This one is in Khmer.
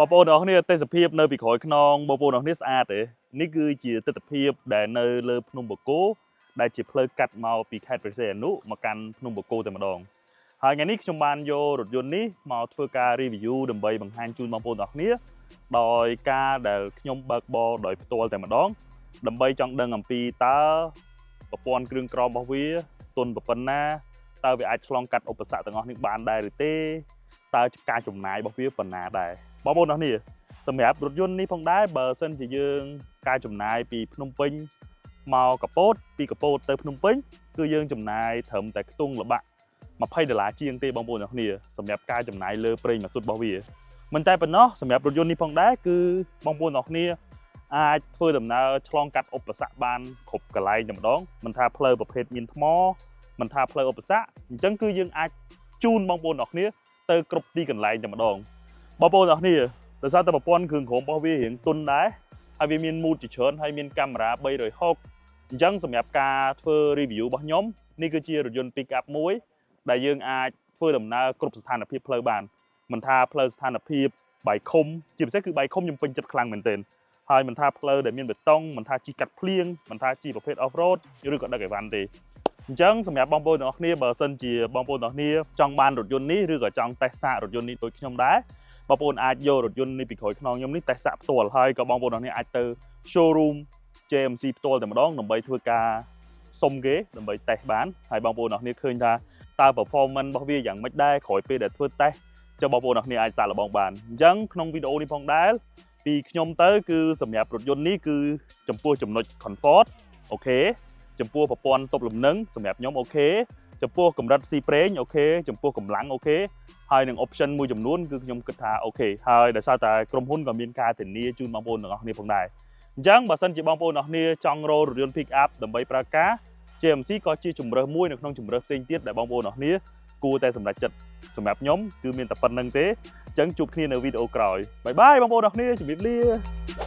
បងប្អូនទាំងអស់គ្នាទេសភាពនៅពីក្រោយខ្នងបងប្អូនទាំងអស់គ្នាស្អាតទេនេះគឺជាទស្សនភាពដែលនៅលើភ្នំបូកគោដែលជាផ្លូវកាត់មកពីខេត្តព្រះសីហនុមកកាន់ភ្នំបូកគោតែម្ដងហើយថ្ងៃនេះខ្ញុំបានយករថយន្តនេះមកធ្វើការ review ដើម្បីបង្ហាញជូនបងប្អូនទាំងអស់គ្នាដោយការដែលខ្ញុំបើកបរដោយផ្ទាល់តែម្ដងដើម្បីចង់ដឹងអំពីតើប្រព័ន្ធគ្រឿងក្រមរបស់វាទន់ប៉ុណ្ណាតើវាអាចឆ្លងកាត់ឧបសគ្គទាំងអស់នេះបានដែរឬទេតើការចំណាយរបស់វាប៉ុណ្ណាដែរបងប្អូនទាំងអស់គ្នាសម្រាប់រថយន្តនេះផងដែរបើសិនជាយើងការចំណាយពីភ្នំពេញមកកពតពីកពតទៅភ្នំពេញគឺយើងចំណាយត្រឹមតែខ្ទង់ល្បាក់20ដុល្លារជាងទេបងប្អូនទាំងអស់គ្នាសម្រាប់ការចំណាយលើប្រេងម៉ាស៊ូតរបស់វាមិនតែប៉ុណ្ណោះសម្រាប់រថយន្តនេះផងដែរគឺបងប្អូនទាំងអស់គ្នាអាចធ្វើដំណើរឆ្លងកាត់ឧបសគ្គបានគ្រប់កន្លែងតែម្ដងមិនថាផ្លូវប្រភេទមានថ្មមិនថាផ្លូវឧបសគ្គអញ្ចឹងគឺយើងអាចជូនបងប្អូនទាំងអស់គ្នាទៅគ្រប់ទីកន្លែងតែម្ដងបងប្អូនទាំងអស់គ្នាដោយសារតែប្រព័ន្ធគ្រឿងក្រមរបស់វារៀងទន់ដែរហើយវាមានម៉ូដជាច្រើនហើយមានកាមេរ៉ា360អញ្ចឹងសម្រាប់ការធ្វើ review របស់ខ្ញុំនេះគឺជារថយន្ត pick up មួយដែលយើងអាចធ្វើដំណើរគ្រប់ស្ថានភាពផ្លូវបានមិនថាផ្លូវស្ថានភាពបាយខុំជាពិសេសគឺបាយខុំខ្ញុំពេញចិត្តខ្លាំងមែនទែនហើយមិនថាផ្លូវដែលមានបេតុងមិនថាជិះកាត់ភ្លៀងមិនថាជិះប្រភេទ off road ឬក៏ដឹកអីវ៉ាន់ទេអញ្ចឹងសម្រាប់បងប្អូនទាំងអស់គ្នាបើសិនជាបងប្អូនទាំងអស់គ្នាចង់បានរថយន្តនេះឬក៏ចង់តេស្តសាករថយន្តនេះដូចខ្ញុំដែរបងប្អូនអាចយករថយន្តនេះពីក្រោយខ្នងខ្ញុំនេះតេស្តសាកផ្ទាល់ហើយក៏បងប្អូនទាំងអស់គ្នាអាចទៅ showroom JMC ផ្ទាល់តែម្ដងដើម្បីធ្វើការសុំគេដើម្បីតេស្តបានហើយបងប្អូនទាំងអស់គ្នាឃើញថាតើ performance របស់វាយ៉ាងម៉េចដែរក្រោយពេលដែលធ្វើតេស្តចុះបងប្អូនទាំងអស់គ្នាអាចសាកល្បងបានអញ្ចឹងក្នុងវីដេអូនេះផងដែរពីខ្ញុំទៅគឺសម្រាប់រថយន្តនេះគឺចំពោះចំណុច comfort OK ចំពោះប្រព័ន្ធទប់លំនឹងសម្រាប់ខ្ញុំ OK ចំពោះកម្រិតស៊ីប្រេង OK ចំពោះកម្លាំង OK ហើយនឹង option មួយចំនួនគឺខ្ញុំគិតថា OK ហើយដោយសារតែក្រុមហ៊ុនក៏មានការធានាជូនបងប្អូនទាំងអស់គ្នាផងដែរអញ្ចឹងបើសិនជាបងប្អូនទាំងអស់គ្នាចង់រករថយន្ត pick up ដើម្បីប្រើការ JMC ក៏ជាជម្រើសមួយនៅក្នុងជម្រើសផ្សេងទៀតដែលបងប្អូនទាំងអស់គ្នាគួរតែសម្រេចចិត្តសម្រាប់ខ្ញុំគឺមានតែប៉ុណ្្នឹងទេអញ្ចឹងជួបគ្នានៅវីដេអូក្រោយ bye bye បងប្អូនទាំងអស់គ្នាជម្រាបលា។